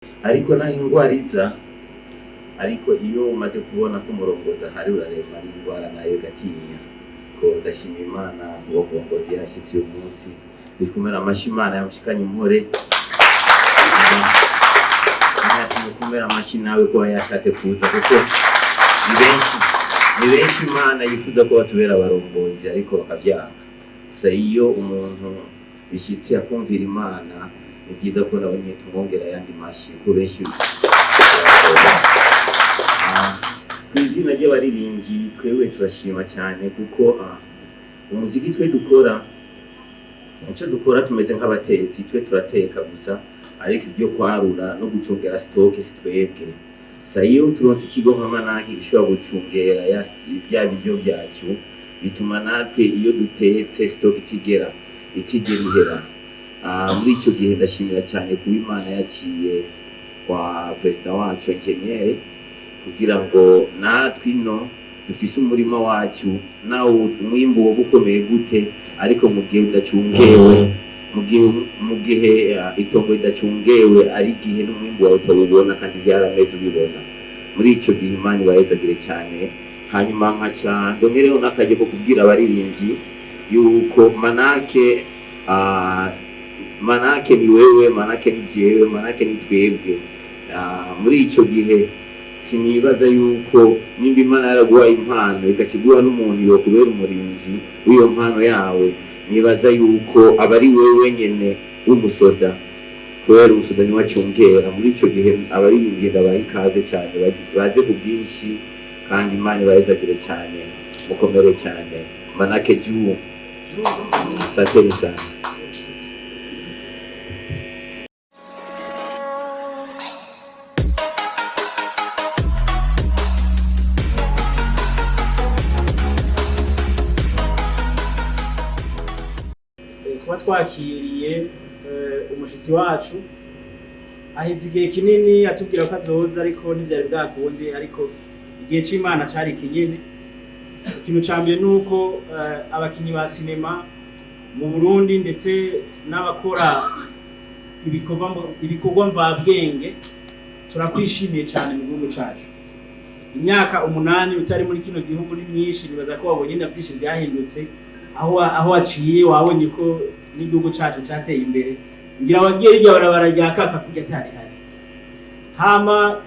Ariko naho ingwara iza, ariko iyo umaze kubona ko umurongozi ahari, urarema n'indwara nayo igatinya. Ko ndashima Imana, uwo murongozi yarashyitse uyu munsi. Bikomera amashyi Imana yamushikanye impore. Tumukomera amashyi nawe kuba yashatse kuza, kuko ni benshi, ni benshi Imana yifuza ko batubera abarongozi ariko bakabyanga. Sa iyo umuntu bishyitse akumvira Imana, ni byiza ko nawe nyine tumwongera ayandi mashyi, kuko benshi. Ku izina ry'abaririmbyi, twewe turashima cyane kuko umuziki twe dukora, icyo dukora tumeze nk'abatetsi. Twe turateka gusa, ariko ibyo kwarura no gucungera stock si twebwe. Sa iyo turonse ikigo nka Manaki gishobora gucungera bya biryo byacu, bituma natwe iyo dutetse stock itigera ihera. Muri icyo gihe ndashimira cyane kuba Imana yaciye kwa perezida wacu enjeniyeri, kugira ngo natwe ino dufise umurima wacu, nawe umwimbu woba ukomeye gute, ariko mu gihe udacungewe, mu gihe itongo ridacungewe, ari igihe n'umwimbu wawe utawubona kandi byarameze ubibona. Muri icyo gihe Imana ibayezagire cyane. Hanyuma nkaca ndongereho n'akajya ko kubwira abaririmbyi yuko Manake ni wewe, Manake ni jewe, Manake ni twebwe. Muri icyo gihe sinibaza yuko nimba Imana yaraguhaye impano, ikakiguha n'umuntu yokubera umurinzi w'iyo mpano yawe, nibaza yuko aba ari wewe nyene w'umusoda, kubera umusoda niwe acungera. Muri icyo gihe abaririmbyi ndabaha ikaze cyane, baze ku bwinshi, kandi Imana ibahezagire cyane. Mukomere cyane. Manake juu! Asanteni sana. Kuba twakiriye umushitsi wacu, aheze igihe kinini atubwira ko azoza, ariko ntibyari bwakunde. Ariko igihe c'Imana cari kinyene. Ikintu ca mbere ni uko abakinyi ba sinema mu Burundi, ndetse n'abakora ibikorwa mvabwenge, turakwishimiye cyane mu gihugu cacu. Imyaka 8 utari muri kino gihugu ni myinshi. Nibaza ko wabonye na byinshi byahindutse aho waciye, wabonye ko n'igihugu cacu cateye imbere. Ngira wagiye rirya barabara rya kaka kurya atari hari. Hama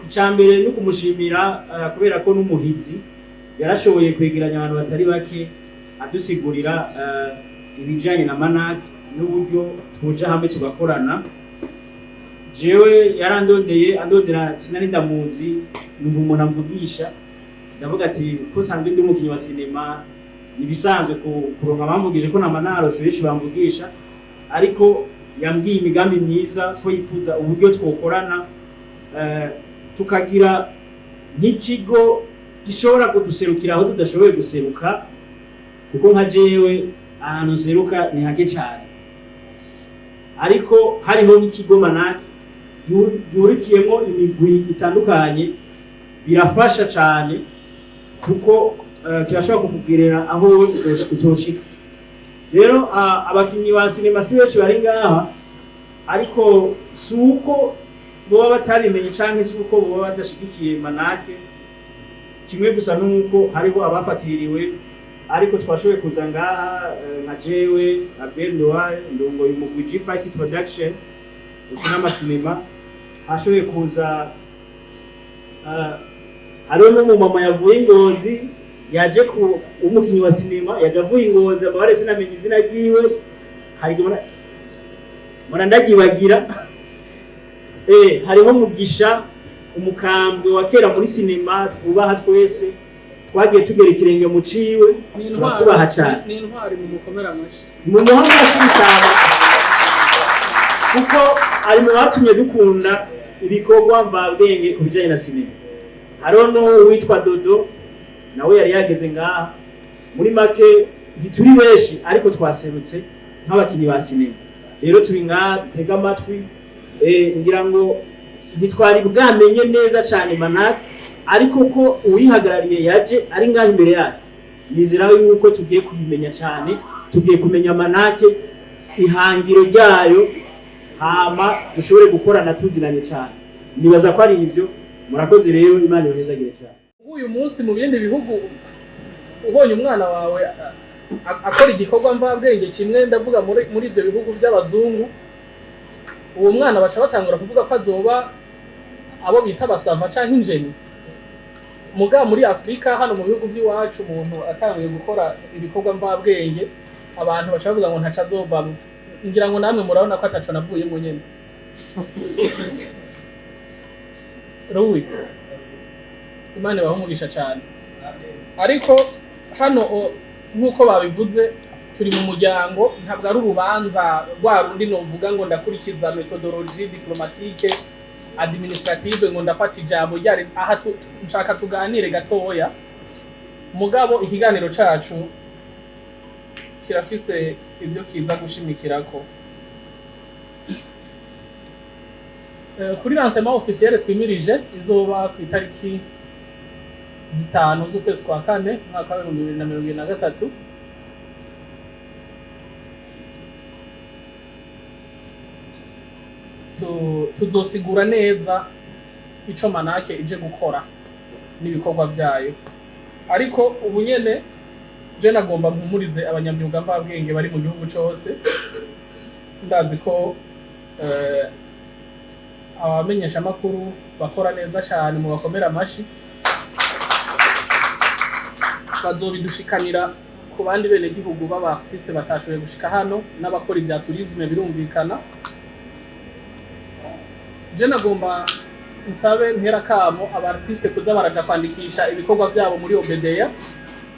icya mbere ni ukumushimira kubera ko n'umuhizi yarashoboye kwegeranya abantu batari bake, adusigurira ibijanye na Manaki n'uburyo tuja hamwe tugakorana. Jewe yarandondeye, andondera sinari ndamuzi. Numva umuntu amvugisha, ndavuga ati ko sanzwe ndi umukinnyi wa sinema, nibisanzwe kuronka abamvugije, ko nama narose benshi bamvugisha. Ariko yambwiye imigambi myiza, ko yifuza uburyo twokorana, tukagira nk'ikigo gishobora kuduserukira aho tudashoboye guseruka, kuko nka jewe ahantu nseruka ni hake cyane. Ariko hariho nk'ikigo Manaki gihurikiyemo imigwi itandukanye, birafasha cyane, kuko kirashobora kukugerera aho wowe utoshika. Rero abakinyi ba sinema si benshi bari ngaha, ariko si uko boba batabimenye canke si uko boba badashigikiye Manake. Kimwe gusa nuko hariho abafatiriwe, ariko twashoboye kuza ngaha. Nka jewe Abel Noir, ndongoye umugwi G5 Production ukina amasinema. Hashoboye kuza hariho n'umumama yavuye i Ngozi, yaje ku umukinyi wa sinema, yaje avuye i Ngozi. Amabare sinamenye izina ryiwe, hari mura ndagibagira. Hariho Mugisha, umukambwe wa kera muri sinema twubaha twese, twagiye tugera ikirenge mu ciwe. Ni Turakubaha cyane. Ni intwari, mu mukomera amashyi. Mu muhanda cyane, kuko ari mu batumye dukunda ibikorwa mvabwenge ku bijyanye na sinema. Hariho n'uwitwa Dodo, nawe yari yageze ngaha. Muri make ntituri benshi, ariko twaserutse nk'abakinnyi ba sinema. Rero turi ngaha dutega amatwi. Ngira ngo ntitwari bwamenye neza cyane Manaki, ariko ko uwihagarariye yaje ari ngaha imbere yacu, nizera yuko tugiye kubimenya cyane, tugiye kumenya Manake, ihangiro ryayo. Hama dushobore gukorana tuzinanye cyane. Nibaza ko ari ibyo. Murakoze rero, Imana ibahezagire cyane. Uyu munsi mu bindi bihugu ubonye umwana wawe akora igikorwa mvabwenge kimwe, ndavuga muri ibyo bihugu by'abazungu, uwo mwana baca batangura kuvuga ko azoba abo bita aba savants canke ingénieurs. Muga muri Afurika, hano mu bihugu by'iwacu, umuntu atanguye gukora ibikorwa mvabwenge, abantu baca bavuga ngo ntaco azovamwo. Ngira ngo namwe murabona ko ataco navuyemo nyene. Louis, Imana ibahe umugisha cyane. Ariko hano nk'uko babivuze, turi mu muryango, ntabwo ari urubanza rwa rundi novuga ngo ndakurikiza méthodologie diplomatique administrative, ngo ndafata ijambo ryari aha. Nshaka tuganire gatoya, mugabo ikiganiro cacu kirafise ibyo kiza gushimikirako. Kuri lancement officiel twimirije izoba ku itariki 5 z'ukwezi kwa kane, umwaka wa 2023, tuzosigura neza ico MANAAC ije gukora n'ibikorwa vyayo. Ariko ubu nyene je nagomba mpumurize abanyamyuga mvabwenge bari mu gihugu cose. Ndazi ko abamenyeshamakuru bakora neza cyane, mu bakomera amashi, bazobidushikanira ku bandi bene gihugu b'aba artiste batashoboye gushika hano n'abakora ibya tourisme, birumvikana. Je nagomba nsabe, ntera kamo aba artiste kuza baraja kwandikisha ibikorwa vyabo muri OBDA,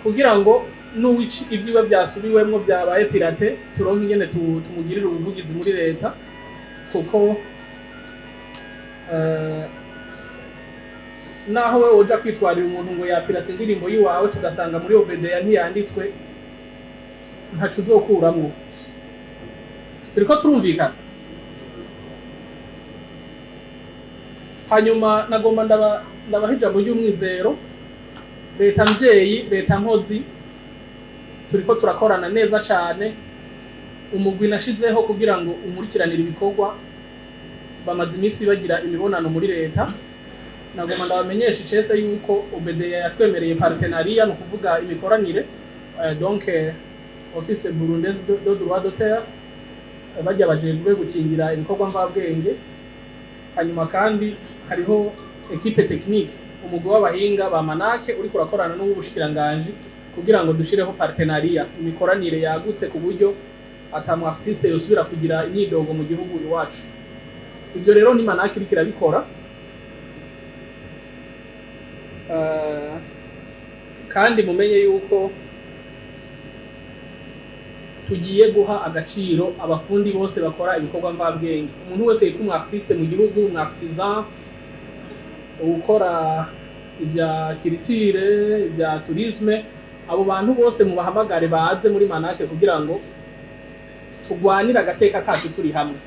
kugira ngo n'uwici ibyiwe byasubiwemwo, byabaye piraté, turonke ingene tumugirire ubuvugizi muri leta, kuko naho wewe uja kwitwarira umuntu ngo yapirase indirimbo yiwawe, tugasanga muri OBDA ntiyanditswe, ntaco uzokuramwo. Turiko turumvikana? Hanyuma nagomba ndabaha ijambo ry'umwizero. Leta mvyeyi, leta nkozi, turiko turakorana neza cane. Umugwi nashizeho kugira ngo umurikiranire ibikorwa bamaze iminsi bagira imibonano muri leta. Nagomba ndabamenyesha icese yuko OBDA yatwemereye partenariat, ni ukuvuga imikoranire, donc Office Burundaise de droit d'auteur, bajya bajejwe gukingira ibikorwa mvabwenge. Hanyuma kandi hariho équipe technique, umugwi w'abahinga ba MANAAC uriko urakorana n'uw'ubushikiranganji kugira ngo dushireho partenariat, imikoranire yagutse, ku buryo ata mu artiste yosubira kugira imyidogo mu gihugu iwacu. Ivyo rero ni MANAAC iriko irabikora. Kandi mumenye yuko tugiye guha agaciro abafundi bose bakora ibikorwa mvabwenge. Umuntu wese yitwa umu artiste mu gihugu, umu artisan, ukora ibya culture, ibya tourisme, abo bantu bose mubahamagare baze muri MANAAC kugira ngo tugwanire agateka kacu turi hamwe.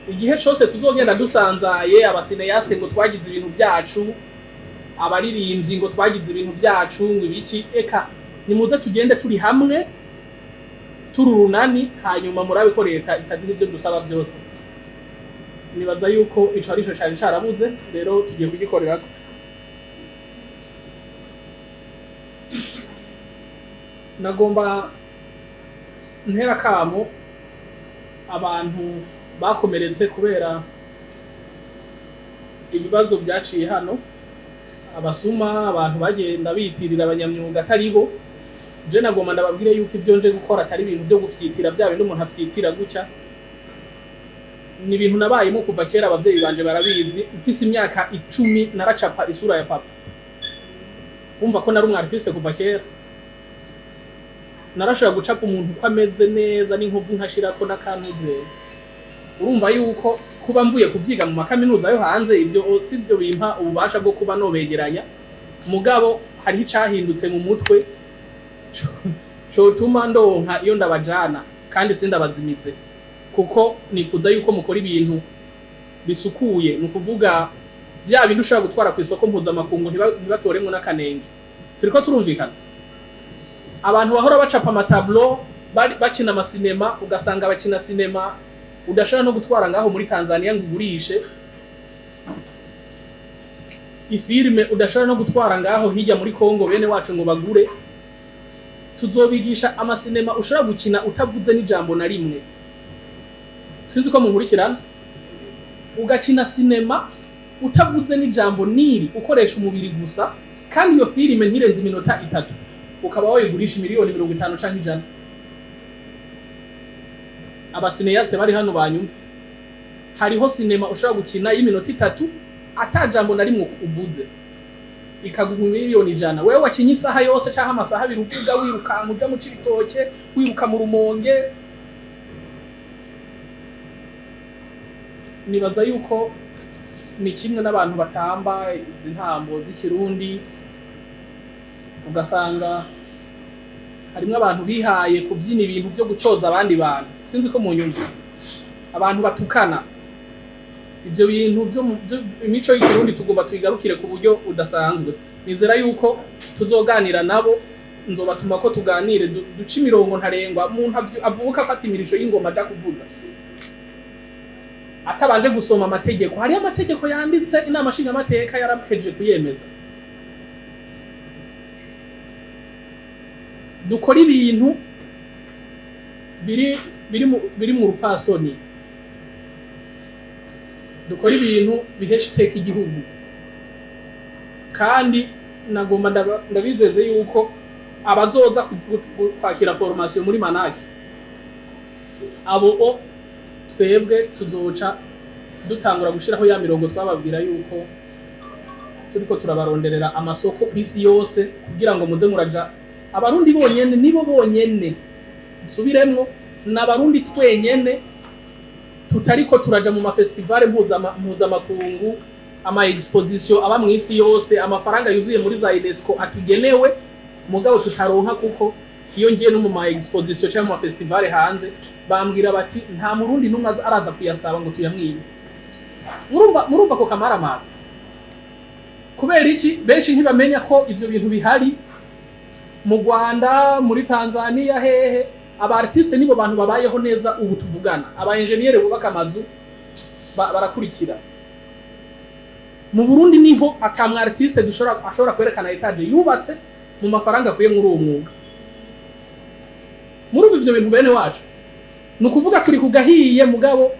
Igihe cose tuzogenda dusanzaye, aba cinéastes ngo twagize ibintu vyacu, abaririmbyi ngo twagize ibintu vyacu, ngo ibiki, eka nimuze tugende turi hamwe, turi urunani, hanyuma murabe ko leta itaduha ibyo dusaba byose. Nibaza yuko ico arico cari carabuze, rero tugiye kugikorerako. Nagomba ntera kamo abantu bakomeretse kubera ibibazo byaciye hano, abasuma, abantu bagenda bitirira abanyamyuga atari bo. Je nagomba ndababwire yuko ibyo nje gukora atari ibintu byo gufyitira, bya bindi umuntu afyitira gutya. Ni ibintu nabayemo kuva kera, abavyeyi banje barabizi. Mfise imyaka 10 naracapa isura ya papa. Wumva ko nari umu artiste kuva kera. Narashobora gucapa umuntu uko ameze neza, n'inkovu nkashirako n'akantuze. Urumva yuko kuba mvuye kuvyiga mu makaminuza yo hanze, ivyo si byo bimpa ububasha bwo kuba nobegeranya. Mugabo hariho icahindutse mu mutwe cotuma ndonka iyo ndabajana, kandi sindabazimize, kuko nipfuza yuko mukora ibintu bisukuye, ni ukuvuga bya bindi ushobora gutwara ku isoko mpuzamakungu ntibatoremwo n'akanenge. Turiko turumvikana? Abantu bahora bacapa ama tableaux, bakina amasinema, ugasanga bakina sinema Udashobora no gutwara ngaho muri Tanzania ngo ugurishe ifilime, udashobora no gutwara ngaho hirya muri Congo bene wacu ngo bagure. Tuzobigisha amasinema ushobora gukina utavuze n'ijambo na rimwe. Sinzi ko munkurikirana. Ugakina sinema utavuze n'ijambo niri, ukoresha umubiri gusa, kandi iyo filime ntirenze iminota 3, ukaba wayigurisha miliyoni 50 canke 100. Aba cinéastes bari hano banyumva. Hariho sinema ushobora gukina y'iminota 3 ata jambo na rimwe uvuze, ikaguha miliyoni 100. Wewe wakinye isaha yose canke amasaha 2 uvuga, wirukanka uja mu Cibitoke, wiruka mu Rumonge. Nibaza yuko ni kimwe n'abantu batamba izi ntambo z'ikirundi, ugasanga harimwo abantu bihaye kubyina ibintu byo gucoza abandi bantu. Sinzi ko munyumva. Abantu batukana, ivyo bintu byo imico y'ikirundi tugomba tuyigarukire ku buryo budasanzwe. Nizera yuko tuzoganira nabo, nzobatuma ko tuganire, duce imirongo ntarengwa. Umuntu avuka afata imirisho y'ingoma aja kuvuza atabanje gusoma amategeko. Hariho amategeko yanditse, inama nshingamateka yarahejeje kuyemeza. Dukora ibintu biri mu rupfasoni, dukora ibintu bihesha iteka igihugu. Kandi nagomba ndabizeze yuko abazoza kwakira formation muri Manaki, abo o twebwe tuzoca dutangura gushiraho ya mirongo twababwira yuko turiko turabaronderera amasoko ku isi yose, kugira ngo muze muraja. Abarundi bonyene nibo bonyene, nsubiremwo, n'abarundi twenyene tutariko turaja mu mafestivale mpuzamakungu, ama exposition aba mu isi yose, amafaranga yuzuye muri za UNESCO atugenewe, mugabo tutaronka. Kuko iyo ngiye no mu ma exposition cyangwa mu ma festival hanze, bambwira bati nta murundi n'umwe araza kuyasaba ngo tuyamwibe. Murumva ko kamaramaza. Kubera iki? Benshi ntibamenya ko ivyo bintu bihari mu Rwanda, muri Tanzania, hehe. Aba artiste nibo bantu babayeho neza ubu tuvugana. Aba engineer bubaka amazu barakurikira. Mu Burundi niho atamwa artiste dushobora ashobora kwerekana étage yubatse mu mafaranga akuye muri uwo mwuga. Muri ivyo bintu, bene wacu, ni ukuvuga turi kugahiye, mugabo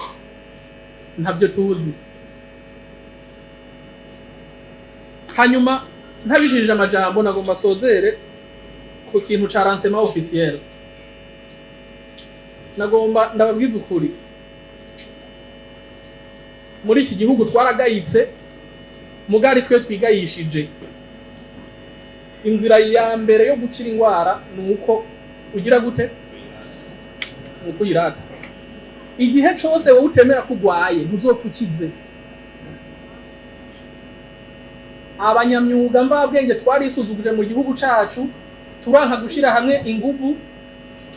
ntavyo tuzi. Hanyuma ntabishije amajambo, nagomba sozere ku kintu ca lancement officiel. Nagomba ndababwiza ukuri, muri iki gihugu twaragayitse, mugari twe twigayishije. Inzira ya mbere yo gukira indwara ni uko ugira gute? Ni uko uyirata. Igihe cose wowe utemera ko urwaye, ntuzopfa ukize. Abanyamyuga mvabwenge twarisuzuguje mu gihugu cacu, turanka gushira hamwe inguvu,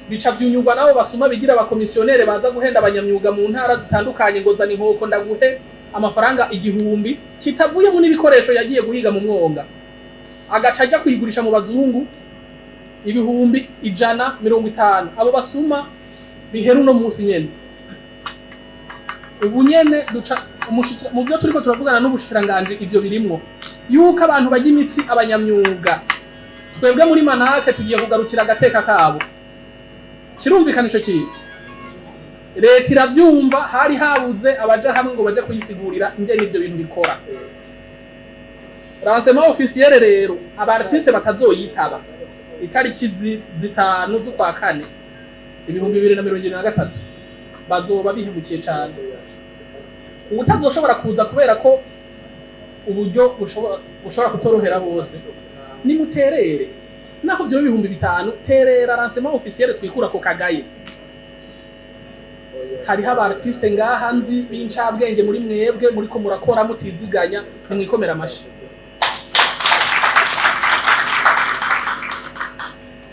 bica vyunyurwa nabo basuma bigira abakomisiyonere baza guhenda abanyamyuga mu ntara zitandukanye ngo zana inkoko ndaguhe amafaranga 1000, kitavuyemo n'ibikoresho yagiye guhiga mu mwonga, agaca aja kuyigurisha mu bazungu 150,000. Abo basuma bihera uno munsi nyene, ubu nyene duca mu byo turiko turavugana n'ubushikiranganji, ivyo birimwo yuko abantu bajya imitsi abanyamyuga. Twebwe muri Manake tugiye kugarukira agateka kabo. Kirumvikana ico kintu, leta iravyumva. Hari habuze abaja hamwe ngo baje kuyisigurira ingene ivyo bintu bikora. Lancement officiel rero, aba artiste batazoyitaba itariki 5 z'ukwa kane 2023 bazoba bihemukiye cane. Uwutazoshobora kuza kubera ko uburyo bushobora kutorohera bose, nimuterere naho vyoba 5000. Terera lancement officiel, twikura ko kagaye. Hariho aba artiste ngaha nzi b'incabwenge muri mwebwe muriko murakora mutiziganya, nimwikomera amashi.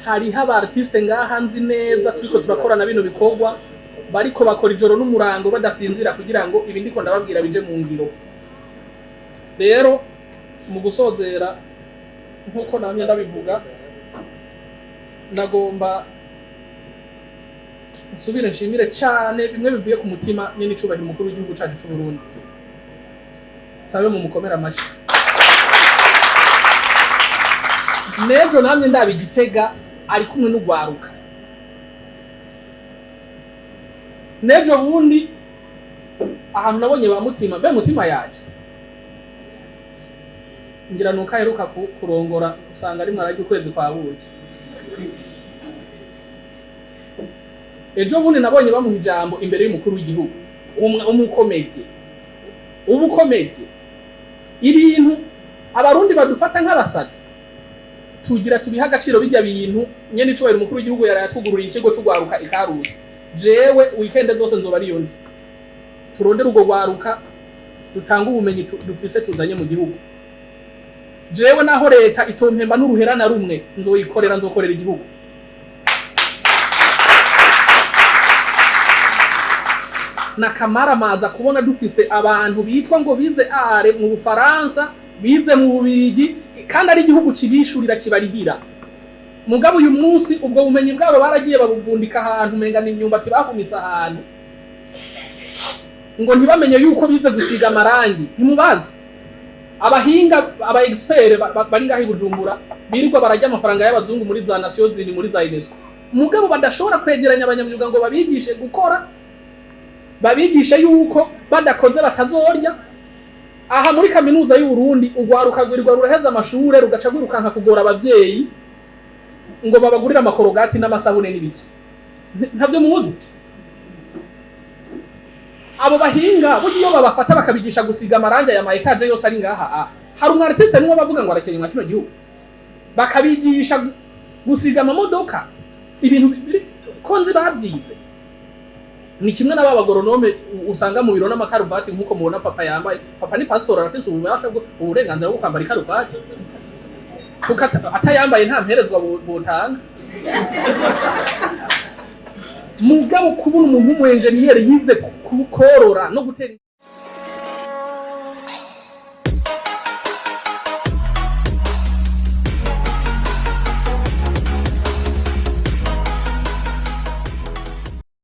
Hariho aba artiste ngaha nzi neza turiko turakorana bino bikorwa, bariko bakora ijoro n'umurango badasinzira kugira ngo ibi ndiko ndababwira bije mu ngiro. Rero mu gusozera, nk'uko namye ndabivuga, nagomba Nsubire nshimire cane bimwe bivuye ku mutima nyene icubahiro umukuru w'igihugu cacu c'u Burundi. Sabe mu mukomera amashi. Nejo namye ndaba igitega ari kumwe n'ugwaruka. Nejo bundi ahantu nabonye ba Mutima, mbe Mutima yaje ngira nuko aheruka kurongora, usanga rimwe ararya ukwezi kwa buki. Ejo bundi nabonye bamuha ijambo imbere y'umukuru w'igihugu, umukomedi, ubukomedi, ibintu abarundi badufata nk'abasazi tugira tubiha agaciro bijya bintu. Nyene icubahiro umukuru w'igihugu yaraye atwugururiye ikigo c'ugwaruka ikarusi. Jewe weekend zose nzoba ariyo ndi, turondere urwo rwaruka, dutange ubumenyi dufise tuzanye mu gihugu. Jewe naho leta itompemba n'uruhera na rumwe, nzoyikorera, nzokorera igihugu. Nakamaramaza kubona dufise abantu bitwa ngo bize are mu Bufaransa, bize mu Bubirigi, kandi ari igihugu kibishurira kibarihira. Mugabo uyu munsi ubwo bumenyi bwabo baragiye babuvundika ahantu, umenga ni imyumbati bahumitse ahantu, ngo ntibamenye yuko bize gusiga amarangi. Ntimubazi abahinga, aba expert bari ngaho i Bujumbura, birirwa barajya amafaranga y'abazungu muri za Nations Unies, muri za UNESCO, mugabo badashobora kwegeranya abanyamyuga ngo babigishe gukora, babigishe yuko badakoze batazorya. Aha muri kaminuza y'u Burundi urwaruka rwirirwa ruraheza amashure rugaca rwirukanka kugora abavyeyi ngo babagurire amakorogati n'amasabune n'ibiki. Ntavyo muzi. Abo bahinga burya iyo babafata bakabigisha gusiga amarangi aya ma étage yose ari ngaha, hari umu artiste nimwe bavuga ngo arakenye mwa kino gihugu, bakabigisha gusiga amamodoka, ibintu biri ko nzi bavyize. Ni kimwe n'aba bagoronome usanga mu biro n'amakaruvati nk'uko mubona papa yambaye. Papa ni pastor, arafise ububasha bwo uburenganzira bwo kwambara ikaruvati, kuko atayambaye nta mperezwa botanga. Mugabo kubona umuntu w'umu enjeniyeri yize korora no gutera